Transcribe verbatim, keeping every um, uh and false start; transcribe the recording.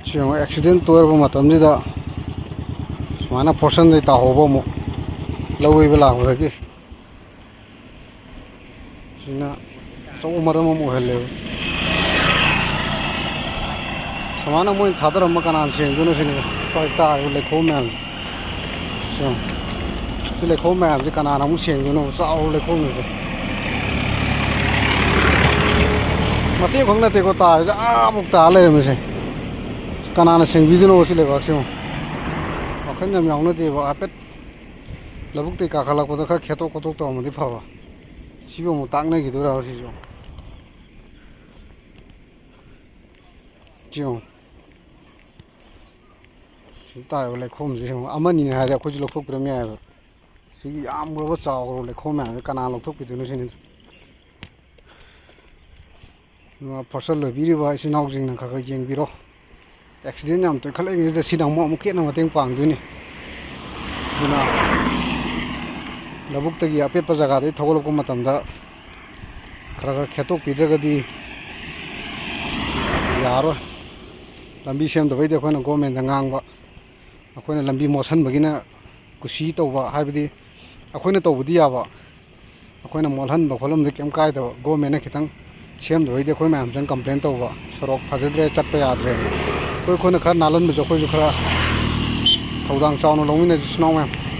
ꯁꯤ ꯌꯦꯡꯉꯣ, ꯑꯦꯛꯁꯤꯗꯦꯟ ꯇꯣꯏꯔꯕ ꯃꯇꯝꯁꯤꯗ ꯁꯨꯃꯥꯏꯅ ꯐꯣꯔꯁꯟꯗꯩ ꯇꯥꯍꯧꯕ ꯑꯃꯨꯛ ꯂꯧ ꯌꯩꯕ ꯂꯥꯛꯄꯗꯒꯤ꯫ ꯁꯤꯅ ꯑꯆꯧꯕ ꯃꯔꯝ ꯑꯃ ꯑꯣꯏꯍꯜꯂꯦꯕ꯫ ꯁꯨꯃꯥꯏꯅ ꯃꯣꯏꯅ ꯊꯥꯗꯔꯝꯕ ꯀꯅꯥꯅ ꯁꯦꯡꯗꯣꯏꯅꯣ ꯁꯤꯅꯤ, ꯁ꯭ꯋꯥꯏ ꯇꯥꯔꯤꯕ ꯂꯩꯈꯣꯝ ꯃꯌꯥꯝꯁꯦ꯫ ꯁꯤ ꯌꯦꯡꯉꯣ꯫ ꯁꯤ ꯂꯩꯈꯣꯝ ꯃꯌꯥꯝꯁꯦ ꯀꯅꯥꯅ ꯑꯃꯨꯛ ꯁꯦꯡꯗꯣꯏꯅꯣ? ꯆꯥꯎꯕ ꯂꯩꯈꯣꯝꯅꯤꯁꯦ꯫ ꯃꯇꯦꯛ ꯈꯛ ꯅꯠꯇꯦꯀꯣ ꯇꯥꯔꯤꯁꯦ, ꯑꯥꯃꯨꯛ ꯇꯥ ꯂꯩꯔꯝꯃꯤꯁꯦ꯫ ꯀꯅꯥꯅ ꯁꯦꯡꯕꯤꯗꯣꯏꯅꯣ ꯁꯤ ꯂꯩꯕꯥꯛꯁꯤꯕꯨ? ꯋꯥꯈꯜ ꯌꯥꯝ ꯌꯥꯎꯅꯗꯦꯕ꯫ ꯍꯥꯏꯐꯦꯠ ꯂꯧꯕꯨꯛꯇꯩ ꯀꯥꯈꯠꯂꯛꯄꯗ ꯈꯔ ꯈꯦꯠꯇꯣꯛ ꯈꯣꯠꯇꯣꯛ ꯇꯧꯔꯝꯃꯗꯤ ꯐꯕ꯫ ꯁꯤꯕꯨ ꯑꯃꯨꯛ ꯇꯥꯛꯅꯈꯤꯗꯣꯏꯔꯕ ꯁꯤꯁꯨ? ꯁꯤ ꯌꯦꯡꯉꯣ꯫ ꯁꯤ ꯇꯥꯔꯤꯕ ꯂꯩꯈꯣꯝꯁꯦ ꯌꯦꯡꯉꯣ꯫ ꯑꯃꯅꯤꯅꯦ ꯍꯥꯏꯔꯗꯤ ꯑꯩꯈꯣꯏꯁꯨ ꯂꯧꯊꯣꯛꯄꯤꯔꯝ ꯌꯥꯏꯑꯕ꯫ ꯁꯤꯒꯤ ꯌꯥꯝꯈ꯭ꯔꯕ ꯆꯥꯎꯈ꯭ꯔꯕ ꯂꯩꯈꯣꯝ ꯃꯌꯥꯝꯁꯦ ꯀꯅꯥ ꯂꯧꯊꯣꯛꯄꯤꯗꯣꯏꯅꯣ ꯁꯤꯅꯤꯗ꯫ ꯑꯗꯨꯒ ꯐꯣꯔꯁꯟ ꯂꯣꯏꯕꯤꯔꯤꯕ ꯏꯆꯤꯟ ꯏꯅꯥꯎꯁꯤꯡꯅ ꯈꯔ ꯈꯔ ꯌꯦꯡꯕꯤꯔꯣ꯫ ꯑꯦꯛꯁꯤꯗꯦꯟ ꯌꯥꯝ ꯇꯣꯏꯈꯠꯂꯛꯏꯉꯩꯁꯤꯗ ꯁꯤꯅ ꯑꯃꯨꯛ ꯑꯃꯨꯛꯀ ꯍꯦꯟꯅ ꯃꯇꯦꯡ ꯄꯥꯡꯗꯣꯏꯅꯤ꯫ ꯑꯗꯨꯅ ꯂꯧꯕꯨꯛꯇꯒꯤ ꯑꯄꯦꯠꯄ ꯖꯒꯥꯗꯒꯤ ꯊꯧꯒꯠꯂꯛꯄ ꯃꯇꯝꯗ ꯈꯔ ꯈꯔ ꯈꯦꯠꯇꯣꯛꯄꯤꯗ꯭ꯔꯒꯗꯤ ꯌꯥꯔꯣꯏ꯫ ꯂꯝꯕꯤ ꯁꯦꯝꯗꯕꯩꯗꯤ ꯑꯩꯈꯣꯏꯅ ꯒꯣꯔꯃꯦꯟꯗ ꯉꯥꯡꯕ, ꯑꯩꯈꯣꯏꯅ ꯂꯝꯕꯤ ꯃꯣꯠꯁꯟꯕꯒꯤꯅ ꯀꯨꯁꯤ ꯇꯧꯕ, ꯍꯥꯏꯕꯗꯤ ꯑꯩꯈꯣꯏꯅ ꯇꯧꯕꯗꯤ ꯌꯥꯕ, ꯑꯩꯈꯣꯏꯅ ꯃꯣꯠꯍꯟꯕ ꯈꯣꯠꯍꯟꯕꯗꯤ ꯀꯩꯝ ꯀꯥꯏꯗꯕ, ꯒꯣꯔꯃꯦꯟꯅ ꯈꯤꯇꯪ ꯁꯦꯝꯗꯕꯩꯗꯤ ꯑꯩꯈꯣꯏ ꯃꯌꯥꯝꯁꯤꯅ ꯀꯝꯄ꯭ꯂꯦꯟ ꯇꯧꯕ, ꯁꯣꯔꯣꯛ ꯐꯖꯗ꯭ꯔꯦ, ꯆꯠꯄ ꯌꯥꯗ꯭ꯔꯦ꯫ ꯑꯩꯈꯣꯏ, ꯑꯩꯈꯣꯏꯅ ꯈꯔ ꯅꯥꯜꯍꯟꯕꯁꯨ ꯑꯩꯈꯣꯏꯁꯨ ꯈꯔ ꯊꯧꯗꯥꯡ ꯆꯥꯎꯅ ꯂꯧꯃꯤꯟꯅꯁꯤ ꯏꯆꯤꯟ ꯏꯅꯥꯎ ꯃꯌꯥꯝ꯫